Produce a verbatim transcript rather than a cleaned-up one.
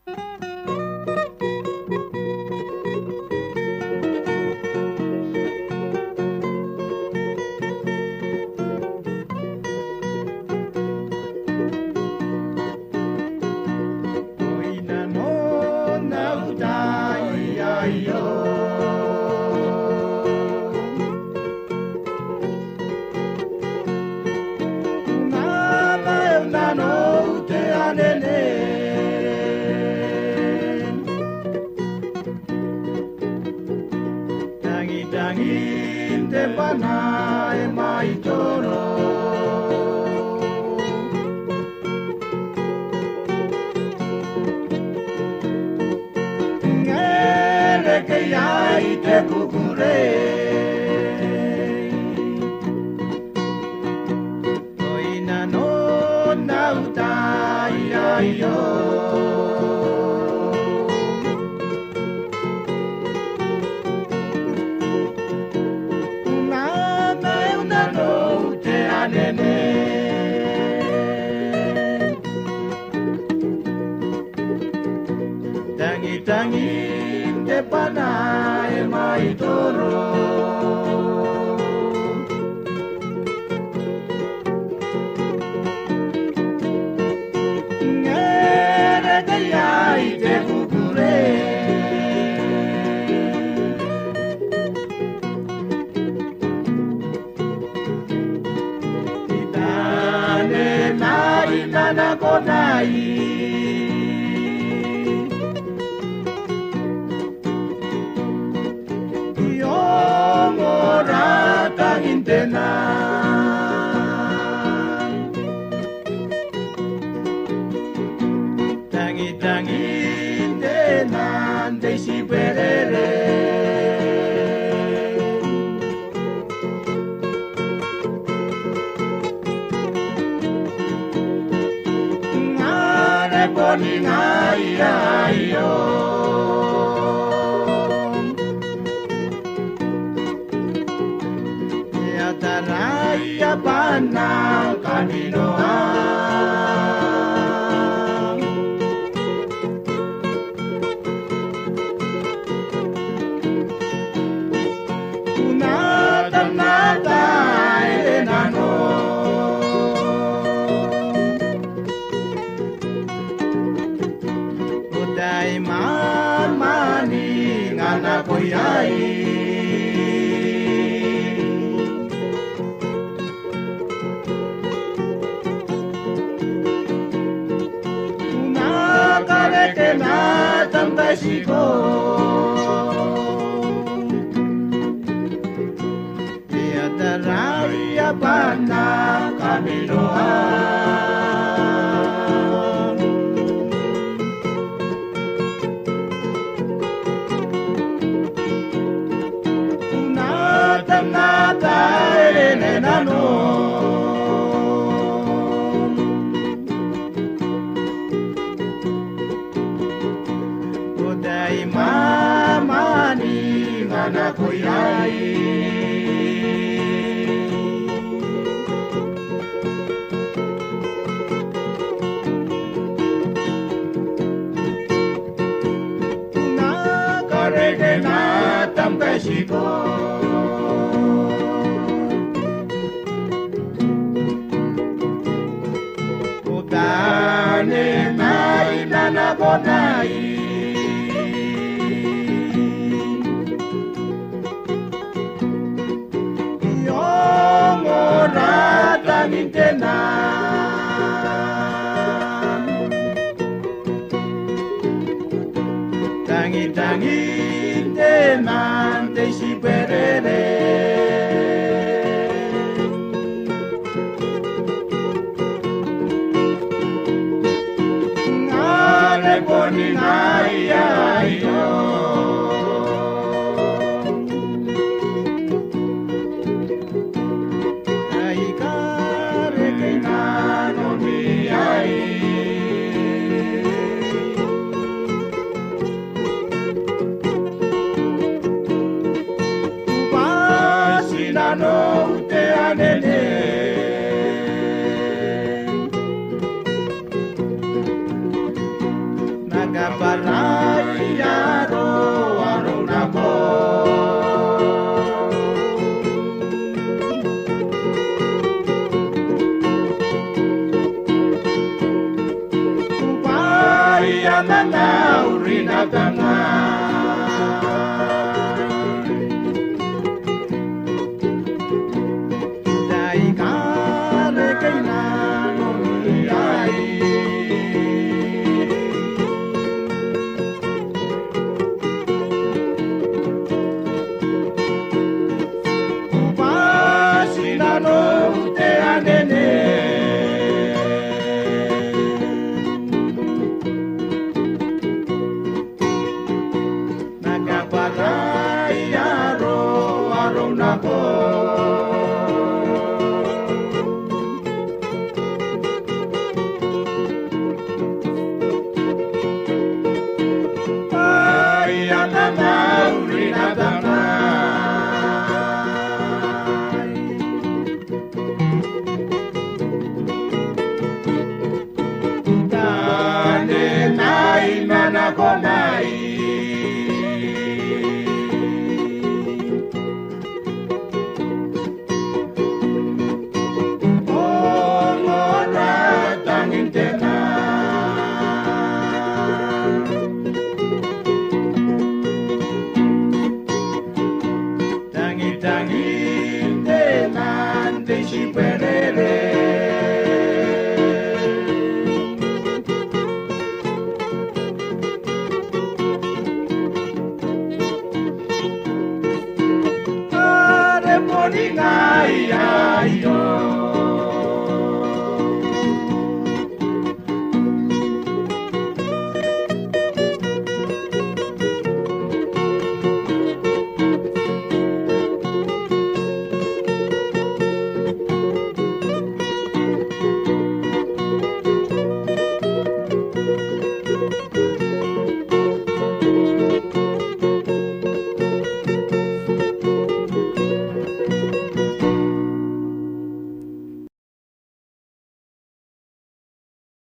Ko i nanon au tai aio. Naba e nanon te anene. Tangitangin te bwana e maitoro. Ngke e reke iai te kukurei. Ko i nanon au tai aio. Naba e nanon te anene. Tangitangin te bwana e maitoro. Ngke e reke iai te kukurei. I tabe mai manakonai. I ongora tangin te nang. Tangitangin te nang te itibwerere. Ngare boni ngaia aio. E a taraia bwa N na kaminoa. Ko na tamnata e nano. Ko tai mwamwani ngkana ko iai. Ko na kareke n am baitiko. E a taraia bwa N na kaminoa. Ko na tamnata e nano. Ko tai mwamwani ngkana ko iai. Ko na kareke n am baitiko. Ko bane mai manakonai. I ongora tangin te nang. Tangitangin te nang te itibwerere. Ngare boni ngaia aio. Ai kareke n nanomi aei. Bwa ti nanou te anene. Ma Kabwarai aroaro nako. Bwaai ae mamauri naba ngai. Tai karekei nanom iai. Bwa ti nanou te anene. Ma kabwarai aroaro nako. Bwaai ae mamauri naba ngai. Tane mai ma nako mai.